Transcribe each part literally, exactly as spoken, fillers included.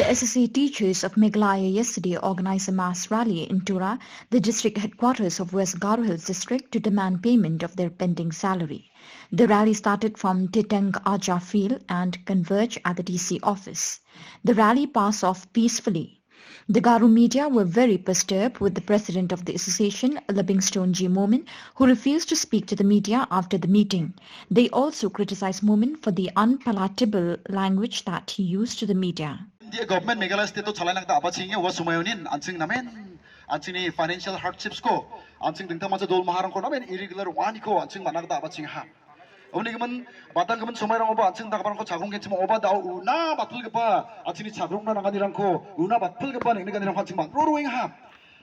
S S A teachers of Meghalaya yesterday organized a mass rally in Tura, the district headquarters of West Garo Hills district, to demand payment of their pending salary. The rally started from Titang Aja field and converged at the D C office. The rally passed off peacefully. The Garo media were very perturbed with the president of the association, Livingstone G Momin, who refused to speak to the media after the meeting. They also criticized Momin for the unpalatable language that he used to the media. India government Meghalaya state-o chalaina gita a·bachengenga ua somoionin an·ching namen an·chingni financial hardships-ko, an·ching dingtang mancha dol maharangko namen irregular ong·aniko an·ching man·na gita a·bachengaha. Uni gimin batanggimin somoirangoba an·ching dakbarangko chagronggenchim ong·oba da·o una batpilgipa an·chingni chagrongna nanganirangko, una batpilgipa neng·nikanirangko an·ching man·roroengaha.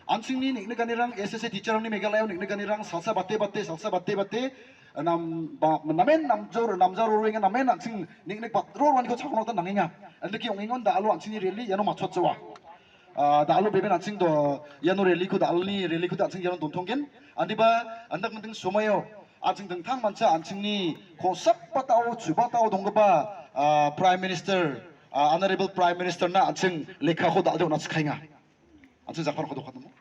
An·chingni neng·nikanirang S S A teacher-rangni Meghalaya-o neng·nikanirang salsa bate bate, salsa bate bate, nam-, ba-, namen namjor-, namjaroenga, namen an·ching neng·nik batroroaniko chagrongna gita nangenga. Andake ong·engon da·alo an·chingni rally iano matchotjawa. Ah, da·alo beben an·ching do-, iano rally-ko, da·alni rally-ko da an·ching iano dontonggen. Andiba, andak minting somoio an·ching dingtang mancha an·chingni kosakbatao, chubatao donggipa, ah, Prime Minister, ah, Honorable Prime Minister-na an·ching lekkako da·ode on·a chikaenga. An·ching jakparangko dokatnamo.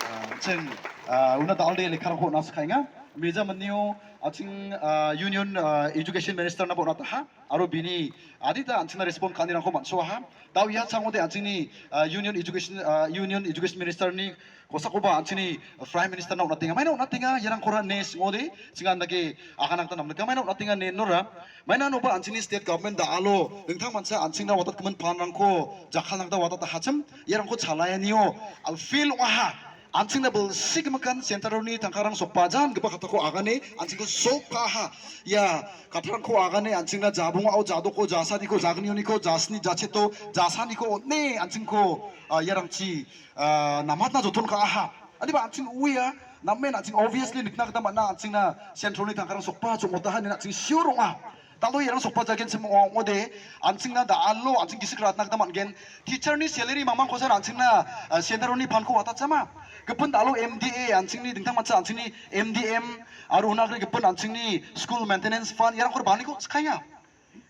Ah, an·ching, ah, una da·alde lekkarangko on·a chikaenga. Meja minio an·ching, ah, Union, ah, Education Minister-naba on·ataha. Aro bini adita an·chingna respond ka·anirangko man·soaha. Da·o ia changode an·chingni, ah, Union Education, ah, Union Education Minister-ni kosakoba an·chingni Prime Minister-na on·atenga. Maina on·atenga, iarangkora ne sing·ode, chingan dake agana gita namnika. Maina on·atenga ne nora. Maina noba an·chingni state government da·alo dingtang mancha an·chingna watatgimin panrangko jakkalna gita watatahachim. Iarangko chalaianio, ah, fail ong·aha. An·chingna bilsi gimikan central-oni tangkarang sokbajan gipa katako agane an·chingko sokpaha. Ia katarangko agane an·chingna jabongao jadoko jasaniko jagnioniko jasni jacheto jasaniko on·e an·chingko, ah, iarangchi, ah, namatna joton ka·aha. Adiba an·ching uia namen an·ching obviously nikna gita man·a an·chingna central-oni tangkarang sokpa chongmotaha ine an·ching sure ong·a. Da·alo iarang sokbajagenchim ong·ode, an·chingna da·alo an·ching gisik ratna gita man·gen. Teacher-ni salary mangmangkosa an·chingna, ah, central-oni panko watatjama. Gipin da·alo M D A, an·chingni dingtang mancha an·chingni M D M, aro unagre gipin an·chingni school maintenance fund, iarangko baniko chikaenga.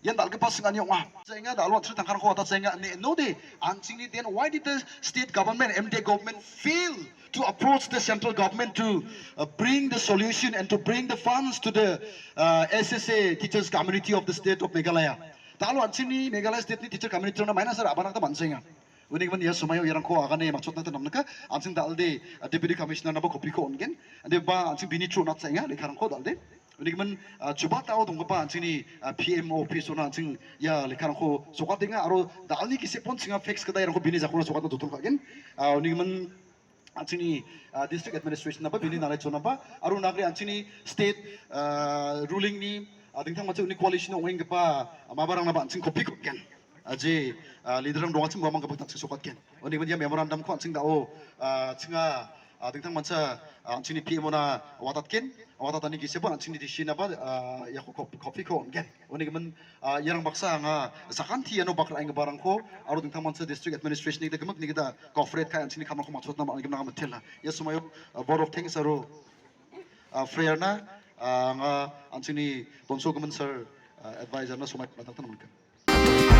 Ian dal·gipa sing·ani ong·a. Jaenga da·alo an·chingni tangkarangko watatjaenga ine inode, an·chingni then why did the state government, M D A government fail to approach the central government to, uh, bring the solution and to bring the funds to the, uh, S S A teachers community of the state of Meghalaya. Da·alo an·chingni Meghalaya state-ni teacher community-rangna maina sara a·bana gita man·jaenga. Uni gimin ia somoio iarangko agane matchotna gita namnika, an·ching da·alde, uh, Deputy Commissioner-naba copy-ko on·gen. Ande ba an·ching bini through on·atjaenga, lekkarangko da·alde. Uni gimin, uh, chubatao donggipa an·chingni, uh, P M office-ona an·ching ia lekkarangko sokatenga, aro da·alni gisepon chinga fax gita iarangko bini jakona sokatna joton ka·gen. Uh, uni gimin an·chingni, ah, district administration-naba bini nalaichonaba aro nagri an·chingni state, ah, ruling-ni, ah, dingtang mancha uni coalition-o ong·enggipa, ah, mabarangnaba an·ching copy ka·gen. Ah, je, ah, leader-rang dongachim uamang gipin an·ching sokatgen. Uni gimin ia memorandum-ko an·ching da·o, ah, chinga, ah, dingtang mancha, ah, an·chingni P M-ona watatgen. Watatani gisepon an·chingni D C-naba, ah, iako cop-, copy-ko on·gen. Uni gimin, ah, iarang baksa anga sakanti iano bak ra·enggiparangko aro dingtang mancha district administration-ni gita gimikni gita cooperate ka·e an·chingni kamrangko matchotna man·a ine anga mitela. Ia somoio, ah, vote of thanks aro, ah, prayer-na, ah, anga an·chingni donsogimin sir, ah, advisor-na somoi pina tangtan mangka.